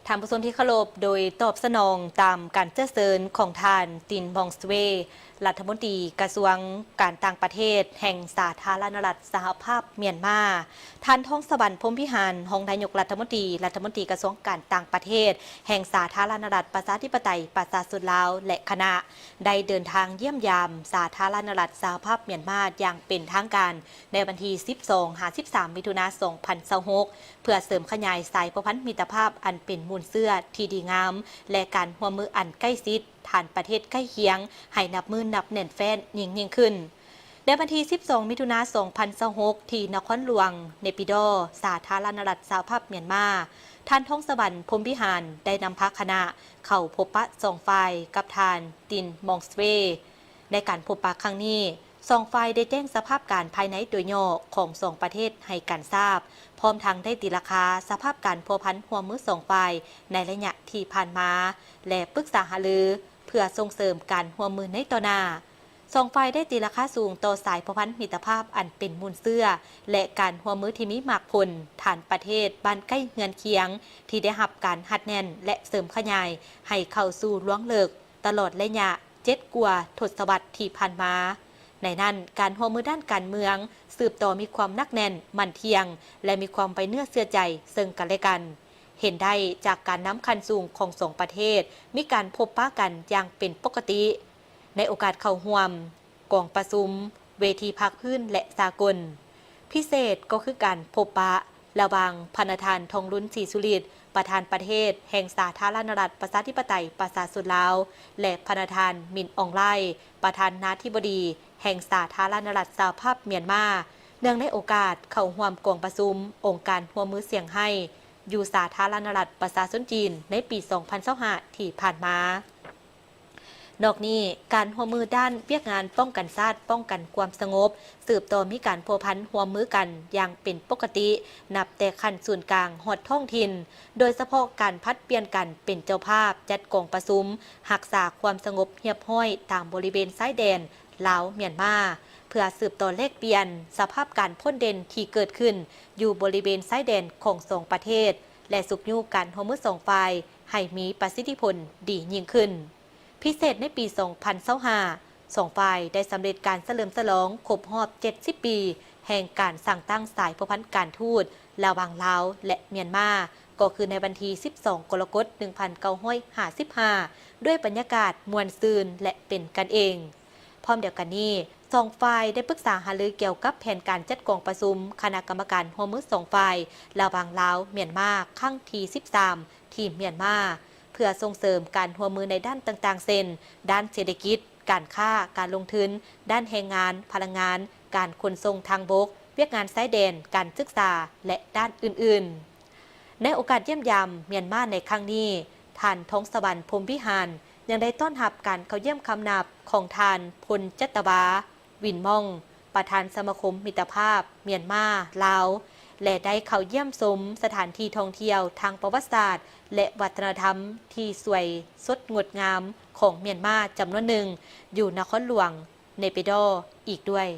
ທ່ານຜູ້ຊົມທີ່ເຄົາລົບ, ໂດຍຕອບສະໜອງຕາມການເຊື້ອເຊີນຂອງທ່ານ ຕິນ ມອງສເວ ລັດຖະມົນຕີກະຊວງການຕ່າງປະເທດແຫ່ງສາທາລະນະລັດສະຫະພາບມຽນມາ, ທ່ານ ທອງສະຫວັນ ພົມວິຫານ ຮອງນາຍົກລັດຖະມົນຕີ, ລັດຖະມົນຕີກະຊວງການຕ່າງປະເທດແຫ່ງສາທາລະນະລັດປະຊາທິປະໄຕປະຊາຊົນລາວ ແລະ ຄະນະ ໄດ້ເດີນທາງຢ້ຽມຢາມສາທາລະນະລັດສະຫະພາບມຽນມາຢ່າງເປັນທາງການ ໃນວັນທີສິບສອງຫາສິບສາມ ມິຖຸນາ ສອງພັນຊາວຫົກ ເພື່ອເສີມຂະຫຍາຍສາຍພົວພັນມິດຕະພາບອັນເປັນມູນເຊື້ອທີ່ດີງາມ ແລະ ການຮ່ວມມືອັນໃກ້ຊິດ ທ່ານປະເທດໃກ້ຄຽງ ໃຫ້ນັບມື້ນັບແໜ້ນແຟ້ນຍິ່ງໆຂຶ້ນ. ໃນວັນທີສິບສອງ ມິຖຸນາ ສອງພັນຊາວຫົກ ທີ່ນະຄອນຫຼວງເນປິດໍ, ສາທາລະນະລັດສະຫະພາບມຽນມາ, ທ່ານ ທອງສະຫວັນ ພົມວິຫານ ໄດ້ນຳພາຄະນະເຂົ້າພົບປະສອງຝ່າຍກັບທ່ານ ຕິນ ມອງສເວ. ໃນການພົບປະຄັ້ງນີ້, ສອງຝ່າຍໄດ້ແຈ້ງສະພາບການພາຍໃນໂດຍຫຍໍ້ຂອງສອງປະເທດໃຫ້ກັນຊາບ, ພ້ອມທັງໄດ້ຕີລາຄາສະພາບການພົວພັນຮ່ວມມືສອງຝ່າຍໃນໄລຍະທີ່ຜ່ານມາ ແລະ ປຶກສາຫາລືເພື່ອສົ່ງເສີມການຮ່ວມມືໃນຕໍ່ໜ້າ. ສອງຝ່າຍໄດ້ຕີລາຄາສູງຕໍ່ສາຍພົວພັນມິດຕະພາບອັນເປັນມູນເຊື້ອ ແລະ ການຮ່ວມມືທີ່ມີໝາກຜົນ ທ່ານປະເທດບ້ານໃກ້ເຮືອນຄຽງ ທີ່ໄດ້ຮັບການຮັດແໜ້ນ ແລະ ເສີມຂະຫຍາຍໃຫ້ເຂົ້າສູ່ລວງເລິກ ຕະຫຼອດໄລຍະເຈັດກວ່າທົດສະວັດທີ່ຜ່ານມາ. ໃນນັ້ນ, ການຮ່ວມມືດ້ານການເມືອງສືບຕໍ່ມີຄວາມໜັກແໜ້ນ, ໝັ້ນທ່ຽງ ແລະ ມີຄວາມໄວ້ເນື້ອເຊື່ອໃຈເຊິ່ງກັນແລະກັນ. ເຫັນໄດ້ຈາກການນຳຂັ້ນສູງຂອງສອງປະເທດ ມີການພົບປະກັນຢ່າງເປັນປົກກະຕິ ໃນໂອກາດເຂົ້າຮ່ວມກອງປະຊຸມເວທີພາກພື້ນ ແລະ ສາກົນ. ພິເສດກໍຄືການພົບປະລະຫວ່າງພະນະທ່ານ ທອງລຸນ ສີສຸລິດ ປະທານປະເທດແຫ່ງສາທາລະນະລັດປະຊາທິປະໄຕປະຊາຊົນລາວ ແລະ ພະນະທ່ານ ມິນ ອອງໄລ ປະທານນາທິບໍດີແຫ່ງສາທາລະນະລັດສະຫະພາບມຽນມາ, ເນື່ອງໃນໂອກາດເຂົ້າຮ່ວມກອງປະຊຸມອົງການຮ່ວມມືຊຽງໄຮ້ ຢູ່ສາທາລະນະລັດປະຊາຊົນຈີນໃນປີສອງພັນຊາວຫ້າທີ່ຜ່ານມາ. ນອກນີ້, ການຮ່ວມມືດ້ານວຽກງານປ້ອງກັນຊາດ, ປ້ອງກັນຄວາມສະຫງົບ ສືບຕໍ່ມີການພົວພັນຮ່ວມມືກັນຢ່າງເປັນປົກກະຕິ, ນັບແຕ່ຂັ້ນສູນກາງຮອດທ້ອງຖິ່ນ, ໂດຍສະເພາະການຜັດປ່ຽນກັນເປັນເຈົ້າພາບຈັດກອງປະຊຸມຮັກສາຄວາມສະຫງົບຮຽບຮ້ອຍຕາມບໍລິເວນຊາຍແດນລາວ-ມຽນມາ, ເພື່ອສືບຕໍ່ແລກປ່ຽນສະພາບການພົ້ນເດັ່ນທີ່ເກີດຂຶ້ນຢູ່ບໍລິເວນຊາຍແດນຂອງສອງປະເທດ ແລະ ຊຸກຍູ້ການຮ່ວມມືສອງຝ່າຍໃຫ້ມີປະສິດທິຜົນດີຍິ່ງຂຶ້ນ. ພິເສດໃນປີສອງພັນຊາວຫ້າ, ສອງຝ່າຍໄດ້ສຳເລັດການສະເຫຼີມສະຫຼອງຄົບຮອບເຈັດສິບປີ ແຫ່ງການສ້າງຕັ້ງສາຍພົວພັນການທູດລະຫວ່າງລາວ ແລະ ມຽນມາ, ກໍຄືໃນວັນທີສິບສອງ ກໍລະກົດ ໜຶ່ງພັນເກົ້າຮ້ອຍຫ້າສິບຫ້າ ດ້ວຍບັນຍາກາດມ່ວນຊື່ນ ແລະ ເປັນກັນເອງ. ພ້ອມດຽວກັນນີ້, ສອງຝ່າຍໄດ້ປຶກສາຫາລືກ່ຽວກັບແຜນການຈັດກອງປະຊຸມຄະນະກຳມະການຮ່ວມມືສອງຝ່າຍ ລະຫວ່າງລາວ-ມຽນມາ ຄັ້ງທີສິບສາມ ທີ່ມຽນມາ, ເພື່ອສົ່ງເສີມການຮ່ວມມືໃນດ້ານຕ່າງໆ ເຊັ່ນ ດ້ານເສດຖະກິດ, ການຄ້າ, ການລົງທຶນ, ດ້ານແຮງງານ, ພະລັງງານ, ການຂົນສົ່ງທາງບົກ, ວຽກງານຊາຍແດນ, ການສຶກສາ ແລະ ດ້ານອື່ນໆ. ໃນໂອກາດຢ້ຽມຢາມມຽນມາໃນຄັ້ງນີ້, ທ່ານ ທອງສະຫວັນ ພົມວິຫານ ຍັງໄດ້ຕ້ອນຮັບການເຂົ້າຢ້ຽມຄຳນັບຂອງທ່ານ ພົນຈັດຕະວາ ວິນມອງ ປະທານສະມາຄົມມິດຕະພາບມຽນມາ-ລາວ ແລະ ໄດ້ເຂົ້າຢ້ຽມຊົມສະຖານທີ່ທ່ອງທ່ຽວທາງປະຫວັດສາດ ແລະ ວັດທະນະທຳທີ່ສວຍສົດງົດງາມຂອງມຽນມາຈຳນວນໜຶ່ງ ຢູ່ນະຄອນຫຼວງເນປິດໍອີກດ້ວຍ.